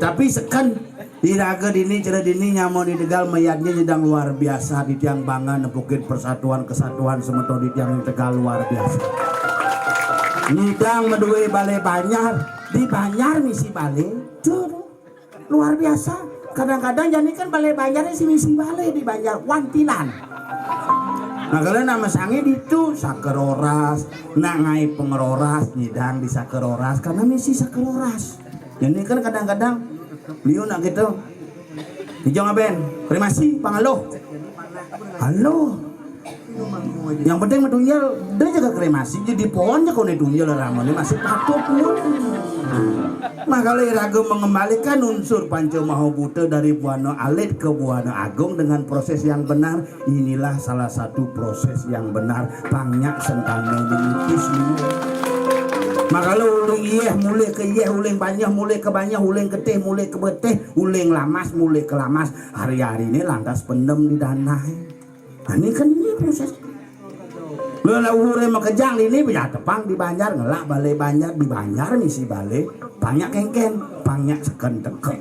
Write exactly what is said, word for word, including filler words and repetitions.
Tapi seken, iraga dini, cara dini nyama di Tegal mayadnya nyidang luar biasa, di tiang bangga nepukin persatuan kesatuan semeton di tiang Tegal luar biasa. Nyidang madue bale banjar, di banjar misi bale, tuh, luar biasa. Kadang-kadang jani kan bale banjar si misi bale di banjar wantilan. Nah, kalau nama sange ditu sakeroras, nak ngai pengeroras, nyidang di sakeroras, karena misi sakeroras. Jani kan kadang-kadang liu nak gitu. Hijau ngaben, kremasi, pangaloh. Halo. Yang penting matunjel, dia jaga kremasi, jadi pohon aja kau tunjel ramane masih patut. Makanya raga mengembalikan unsur panca maha buta dari buana alit ke buana agung dengan proses yang benar. Inilah salah satu proses yang benar. Pang nyak sentana menitis ini. Makanya uling iyeh mulih ke iyeh, uling banyeh mulih ke banyeh, uling getih mulih ke getih, uling lamas mulih ke lamas. Hari-hari ini lantas pendem di danai. Nah, ini kan ini proses. Lha uhure makejang ini bisa tepang di banjar, ngelak bale banjar, di banjar misi bale, pang nyak kengken, pang nyak seken teken.